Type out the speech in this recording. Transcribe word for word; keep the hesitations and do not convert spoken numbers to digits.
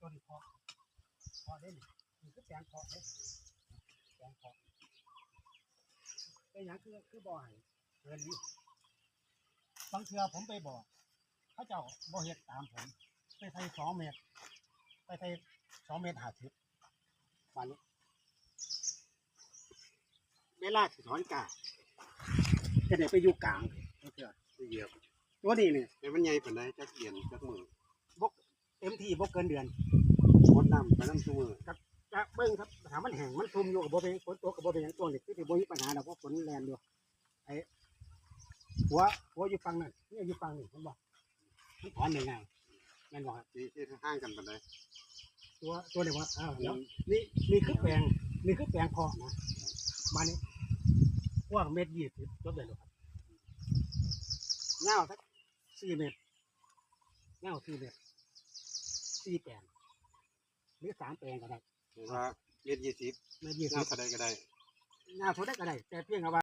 ต้นเพาะเพาะได้นี่นี่คือแปลงเพาะเด้แปลงเพาะเป็นหยังคือคือบ่ให้เกินนี้บางเทื่อผมไปบอกเขาเจ้าบ่เฮ็ดตามผมไปใส่สองเมตรไปใส่สองเมตรห้าสิบ บาดนี้เวลาสิถอนกล้าจะได้ไปอยู่กลางจั่งซี้เหยียบตัวนี้นี่ให้มันใหญ่ปานใดจักเดือนจักมื้อบ่เต็มที่บ่เกินเดือนหดน้ำไปนำซุมื้อครับจะเบิ่งครับถ้ามันแห้งมันชุ่มอยู่ก็บ่เป็นหยังฝนตกก็บ่เป็นหยังช่วงนี้คือสิบ่มีปัญหาดอกเพราะฝนแล่นอยู่ไอ้หัวหัวอยู่ฝั่งนั้นนี่อยู่ฝั่งนี้เห็นบ่ มันถอนได้ง่ายแม่นบ่ครับที่ที่ห่างกันปานใดตัวตัวเดียวว่าเออเดี๋ยวนี่นี่คือแปลงนี่คือแปลงเพาะนะมานี่กว้างเมตรยี่สิบจบได้เลยครับยาวสักสี่เมตรยาวสี่เมตรสี่แปลงหรือสามแปลงก็ได้หรือว่าเมตรยี่สิบเมตรยี่สิบยาวเท่าใดก็ได้ยาวเท่าใดก็ได้แต่เพียงแต่ว่า